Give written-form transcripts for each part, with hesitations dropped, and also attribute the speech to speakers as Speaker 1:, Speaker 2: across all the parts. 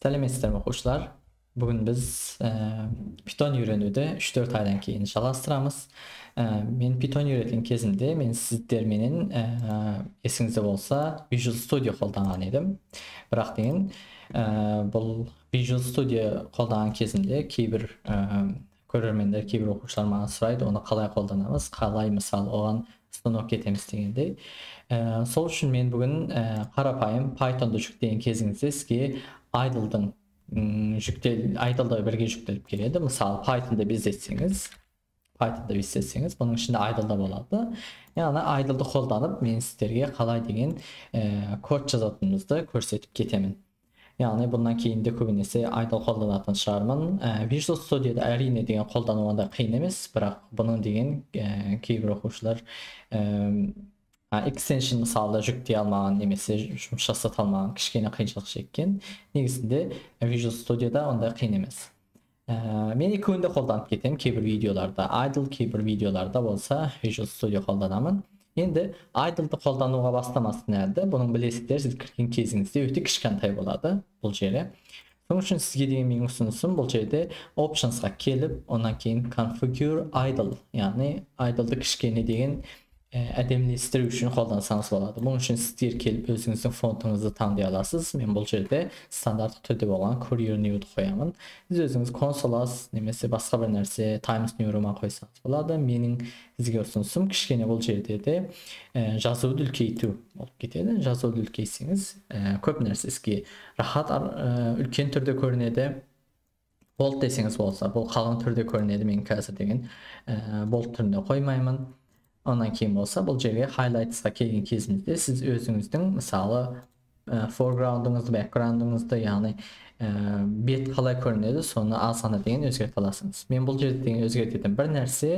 Speaker 1: Сәлеметсіздер ме, оқушылар? Бүгін біз Python үйренуді 3-4 айдан кейін жалғастырамыз. Мен Python үйреткен кезімде мен сіздерменен, есіңізде болса, Visual Studio қолданған едім. Бірақ деген бұл Visual Studio қолданған кезімде кейбір көрермендер, кейбір оқушылар маған сұрайды, оны қалай қолданамыз, қалай мысалы оған установка етеміз дегендей. Сол үшін мен бүгін қарапайым Pythonды жүктеген кезіңізде сізге IDLE-дың IDLE-да бірге жүктеліп келеді. Мысалы, Pythonды іздетсеңіз, бұның ішінде IDLE-да болады. Яғни IDLE-ды қолданып, мен сіздерге қалай деген код жазатынымызды көрсетіп кетемін. Яғни бұндан кейін де көбінесе IDLE қолданатын шығармын. Visual Studio'да әрине деген қолдану ондай қиын емес, бірақ бұның деген кейбір оқушылар extension мысалы жүктей алмаған немесе жұмыс жасата алмаған, кішкене қиыншылық шеккен. Негізінде Visual Studio'да ондай қиын емес. Мен екеуін де қолданып кетемін. Кейбір видеоларда IDLE, кейбір видеоларда болса Visual Studio қолданамын. Енді IDLE-ды қолдануға бастамастан әлді, бұның білесіздер, сіз кірген кезіңізде өте кішкентай болады бұл жері. Сол үшін сізге деген менің ұсынысым бұл жерде Options'қа келіп, онан кейін Configure IDLE, яғни IDLE-ды кішкене деген әдемілестіру үшін қолдансаңыз болады. Бұның үшін сіздер келіп өзіңіздің фонтыңызды таңдай аласыз. Мен бұл жерде стандарттық түрде болған Courier New-ді қоямын. Сіз өзіңіз Consolas немесе басқа бір нәрсе Times New Roman қойсаңыз болады. Менің сізге ұсынысым кішкене бұл жерде де жазуды үлкейту болып кетеді. Жазуды үлкейтсеңіз, көп нәрсе сізге рахат, үлкен түрде көрінеді. Bold десеңіз болса, бұл қалың түрде көрінеді. Мен қазір деген bold түрінде қоймаймын. Онан кейін болса, бұл жерге highlightsқа келген кезімізде сіз өзіңіздің мысалы foreground'ыңызды, background'ыңызды, яғни бет қалай көрінеді, соны аз ғана деген өзгерте аласыңыз. Мен бұл жерде деген өзгертетін бір нәрсе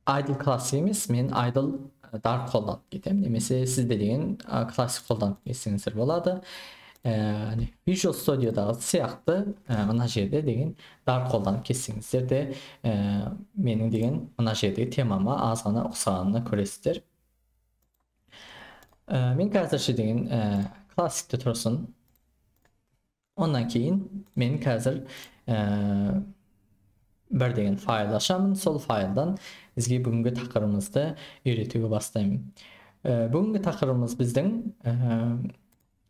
Speaker 1: IDLE классы емес, мен IDLE dark қолданып кетемін, немесе сізде деген классик қолданып кетсеңіздер болады. Visual Studio'дағы сияқты мына жерде деген dark қолданып кетсеңіздер де менің деген мына жердегі темама аз ғана ұқсағанын көресіздер. Мен қазірше деген классикті тұрсын. Ондан кейін мен қазір бір деген файл ашамын. Сол файлдан бізге бүгінгі тақырыбымызды үйретуге бастаймын. Бүгінгі тақырыбымыз біздің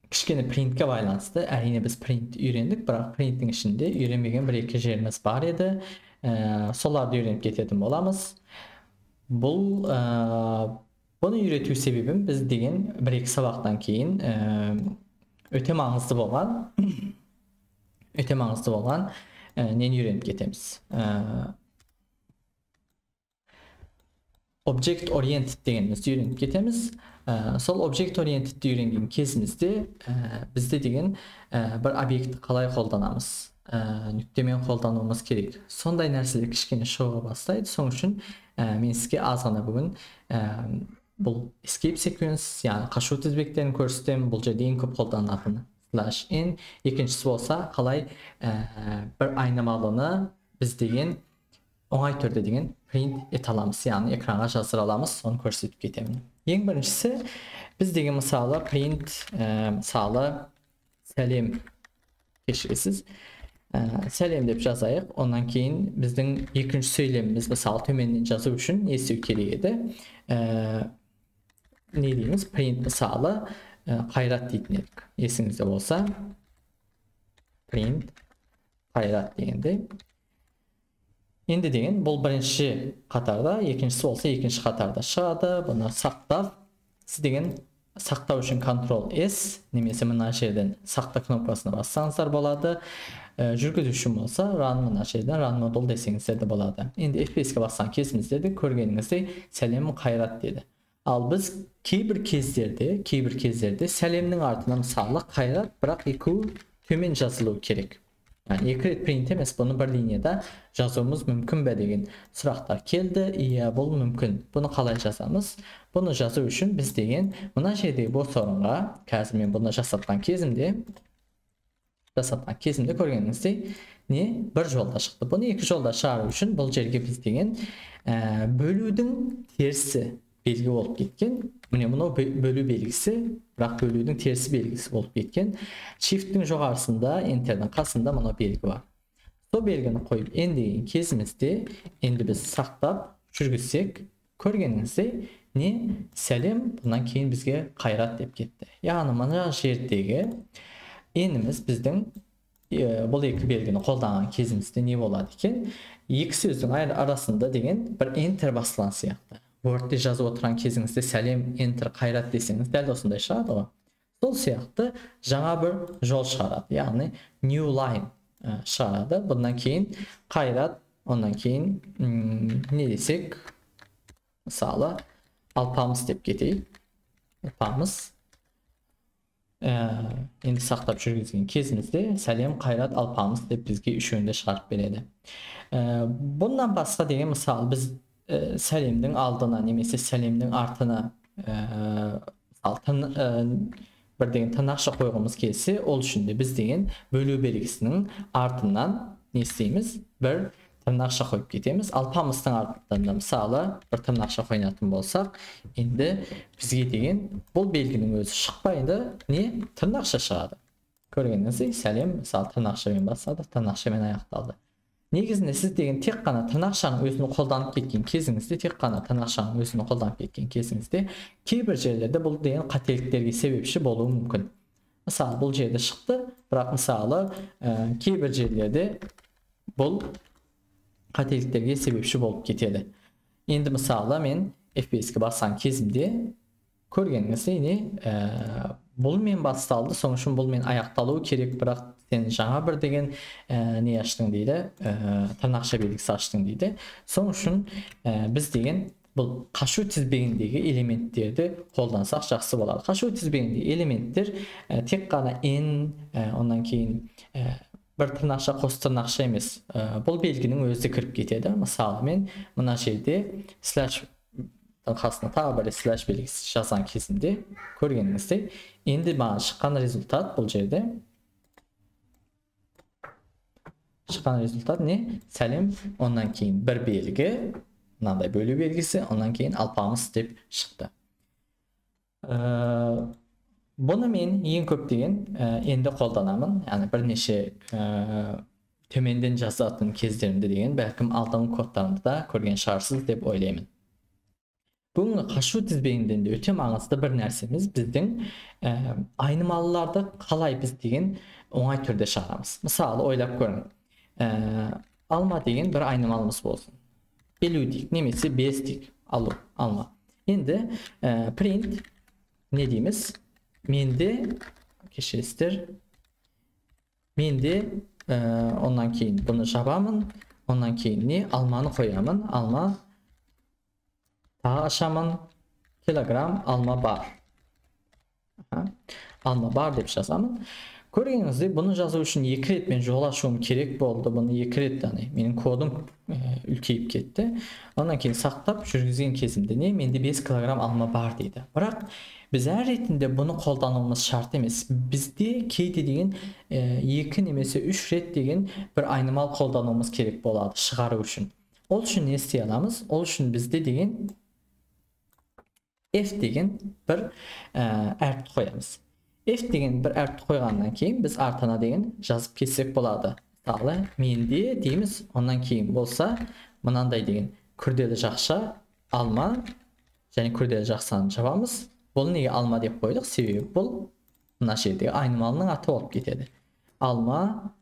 Speaker 1: кішкене принтке байланысты. Әрине біз принт үйрендік, бірақ принттің ішінде үйренбеген бір-екі жеріміз бар еді. Соларды үйреніп кететін боламыз. Бұл бұны үйрету себебім біз деген бір-екі сабақтан кейін өте маңызды болған нені үйреніп кетеміз. Object Oriented дегенімізді үйреніп кетеміз. Сол Object Oriented'ді үйренген кезімізде бізде деген бір объектті қалай қолданамыз, нүктемен қолдануымыз керек. Сондай нәрселер кішкене шығуға бастайды. Сол үшін мен сізге аз ғана бүгін бұл escape sequence, яғни қашу тізбектерін көрсетемін. Бұл жерде ең көп қолданылатыны /n. Екіншісі болса, қалай бір айнымалыны біз деген оңай түрде деген print ете аламыз, яғни экранға жаздыра аламыз, соны көрсетіп кетемін. Ең біріншісі біз деген мысалы print, мысалы сәлем, кешіресіз, сәлем деп жазайық. Онан кейін біздің екінші сөйлеміміз мысалы төменнен жазу үшін не істеу керек еді? Не дейміз? Print мысалы Қайрат дейтін едік. Есіңізде болса, print Қайрат дегенде. Енді деген бұл бірінші қатарда, екіншісі болса екінші қатарда шығады. Бұны сақтап, сіз деген сақтау үшін Ctrl S немесе мына жерден сақта кнопкасына бассаңыздар болады. Жүргізу үшін болса Run, мына жерден Run module десеңіздер де болады. Енді F5-ке басқан кезімізде де көргеніңіздей сәлем Қайрат деді. Ал біз кейбір кездерде сәлемнің артына мысалы Қайрат, бірақ екеуі төмен жазылу керек. Яғни екі рет print емес, бұны бір линияда жазуымыз мүмкін бе деген сұрақтар келді. Иә, бұл мүмкін. Бұны қалай жазамыз? Бұны жазу үшін біз деген мына жердегі бос орынға, қазір мен бұны жасатқан кезімде көргеніңіздей не бір жолда шықты. Бұны екі жолда шығару үшін бұл жерге біз деген бөлудің терісі белгі болып кеткен. Міне мынау бөлу белгісі, бірақ бөлудің терісі белгісі болып кеткен. Shift'тің жоғарысында, Enter'дің қасында мынау белгі бар. Сол белгіні қойып N деген кезімізде енді біз сақтап жүргізсек, көргеніңіздей не сәлем, бұнан кейін бізге Қайрат деп кетті. Яғни мына жердегі N-іміз біздің бұл екі белгіні қолданған кезімізде не болады екен? Екі сөздің арасында деген бір Enter басылған сияқты. Word'те жазып отырған кезіңізде сәлем, Enter, Қайрат десеңіз дәл осындай шығады ғой. Сол сияқты жаңа бір жол шығарады, яғни new line шығарады. Бұдан кейін Қайрат, ондан кейін не десек, мысалы Алпамыс деп кетейік. Алпамыс. Енді сақтап жүргізген кезімізде сәлем, Қайрат, Алпамыс деп бізге үшеуін де шығарып береді. Бұндан басқа деген мысалы біз сәлемдің алдына немесе сәлемнің артына бір деген тырнақша қойғымыз келсе, ол үшін де біз деген бөлу белгісінің артынан не істейміз? Бір тырнақша қойып кетеміз. Алпамыстың артынан мысалы бір тырнақша қойнатын болсақ, енді бізге деген бұл белгінің өзі шықпайды, не тырнақша шығады. Көргеніңіздей сәлем мысалы тырнақшамен басталды, тырнақшамен аяқталды. Негізінде сіз деген тек қана тырнақшаның өзін қолданып кеткен кезіңізде, тек қана тырнақшаның өзін қолданып кеткен кезіңізде кейбір жерлерде бұл деген қателіктерге себепші болуы мүмкін. Мысалы бұл жерде шықты, бірақ мысалы кейбір жерлерде бұл қателіктерге себепші болып кетеді. Енді мысалы мен F5-ке басқан кезімде көргеніңіздей не бұл мен басталды, соның үшін бұл мен аяқталуы керек, бірақ сен жаңа бір деген не аштың дейді, тырнақша белгісі аштың дейді. Соның үшін біз деген бұл қашу тізбегіндегі элементтерді қолдансақ жақсы болады. Қашу тізбегіндегі элементтер тек қана n, ондан кейін бір тырнақша, қос тырнақша емес, бұл белгінің өзі кіріп кетеді. Мысалы мен мына жерде слэш қасына тағы бір слэш белгісі жазған кезімде көргеніңіздей енді маған шыққан результат, бұл жерде шыққан результат не? Сәлем, ондан кейін бір белгі, мынандай бөлу белгісі, ондан кейін Алпамыс деп шықты. Бұны мен ең көп деген енді қолданамын. Яғни бірнеше төменден жазатын кездерімде деген бәлкім алдыңғы кодтарымды да көрген шығарсыз деп ойлаймын. Бүгінгі қашу тізбегінден де өте маңызды бір нәрсеміз біздің айнымалыларды қалай біз деген оңай түрде шығарамыз. Мысалы ойлап көрің. Алма деген бір айнымалымыз болсын. 50 дейік немесе 5 дейік алу алма. Енді print не дейміз? Менде, кешіресіздер, менде ондан кейін бұны жабамын, ондан кейін не алманы қоямын, алма тағы ашамын, килограмм алма бар. Алма бар деп жазамын. Көргеніңіздей бұны жазу үшін екі рет мен жол ашуым керек болды. Бұны екі рет, менің кодым үлкейіп кетті. Ондан кейін сақтап жүргізген кезімде не менде 5 килограмм алма бар дейді. Бірақ біз әр ретінде бұны қолдануымыз шарт емес. Бізде кейде деген 2 немесе 3 рет деген бір айнымал қолдануымыз керек болады шығару үшін. Ол үшін не істей аламыз? Ол үшін бізде деген F деген бір әріпті қоямыз. F деген бір әріпті қойғаннан кейін біз артына деген жазып кетсек болады. Мысалы, менде дейміз, ондан кейін болса мынандай деген күрделі жақша алма және күрделі жақшаны жабамыз. Бұл неге алма деп қойдық? Себебі бұл мына жердегі айнымалының аты болып кетеді. Алма,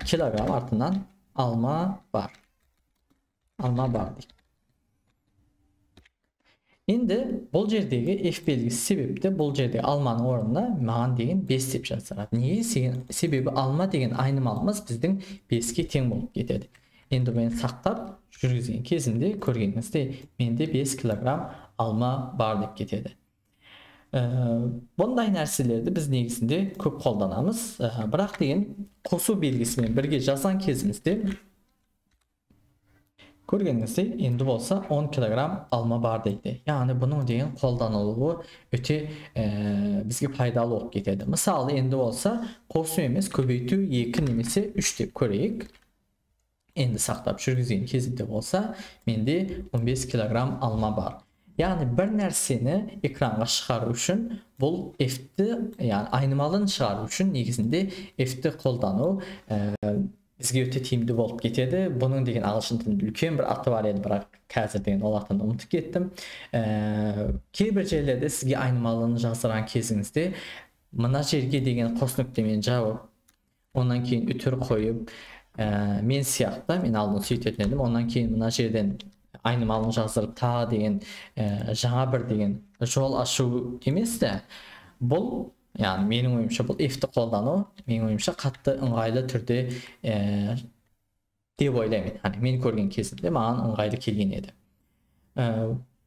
Speaker 1: килограмм артынан алма бар. Алма бар дейік. Енді бұл жердегі F белгісі себепті бұл жерде алманың орнына маған деген 5 деп жазылады. Неге? Себебі алма деген айнымалымыз біздің 5-ке тең болып кетеді. Енді мен сақтап жүргізген кезімде көргеніңіздей менде 5 килограмм алма бар деп кетеді. Бұндай нәрселерді біз негізінде көп қолданамыз. Бірақ деген қосу белгісімен бірге жазған кезімізде көргеніңіздей енді болса 10 килограмм алма бар дейді. Яғни бұның деген қолданылуы өте бізге пайдалы болып кетеді. Мысалы енді болса қосу емес көбейту 2 немесе 3 деп көрейік. Енді сақтап жүргізген кезімде болса менде 15 килограмм алма бар. Яғни бір нәрсені экранға шығару үшін бұл F-ті, яғни айнымалыны шығару үшін негізінде F-ті қолдану бізге өте тиімді болып кетеді. Бұның деген ағылшын тілінде үлкен бір аты бар еді, бірақ қазір деген ол атын ұмытып кеттім. Кейбір жерлерде сізге айнымалыны жаздырған кезіңізде мына жерге деген қос нүктемен жауып, онан кейін үтір қойып, мен сияқты, мен алдын сөйтетін едім, онан кейін мына жерден айнымалыны жаздырып тағы деген жаңа бір деген жол ашу емес те, бұл, яғни менің ойымша бұл F-ті қолдану, менің ойымша қатты ыңғайлы түрде деп ойлаймын. Яғни мен көрген кезімде маған ыңғайлы келген еді.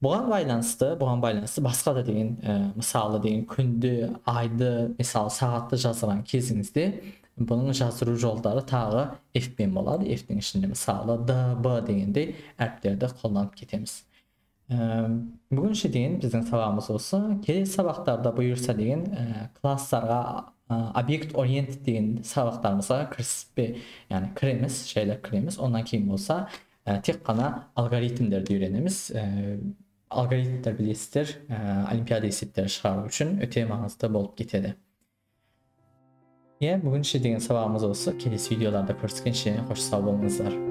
Speaker 1: Бұған байланысты басқа да деген мысалы деген күнді, айды, мысалы сағатты жазған кезіңізде бұның жаздыру жолдары тағы F-пен болады. F-тің ішінде мысалы D, B дегендей әріптерді қолданып кетеміз. Бүгінше деген біздің сабағымыз осы. Келесі сабақтарда бұйырса деген класстарға объект ориент деген сабақтарымызға кіріспе, яғни кіреміз, жайлап кіреміз. Ондан кейін болса тек қана алгоритмдерді үйренеміз. Алгоритмдер білесіздер, олимпиада есептері шығару үшін өте маңызды болып кетеді. Бүгінше деген сабағымыз осы. Келесі видеоларда көріскенше қош сау болыңыздар.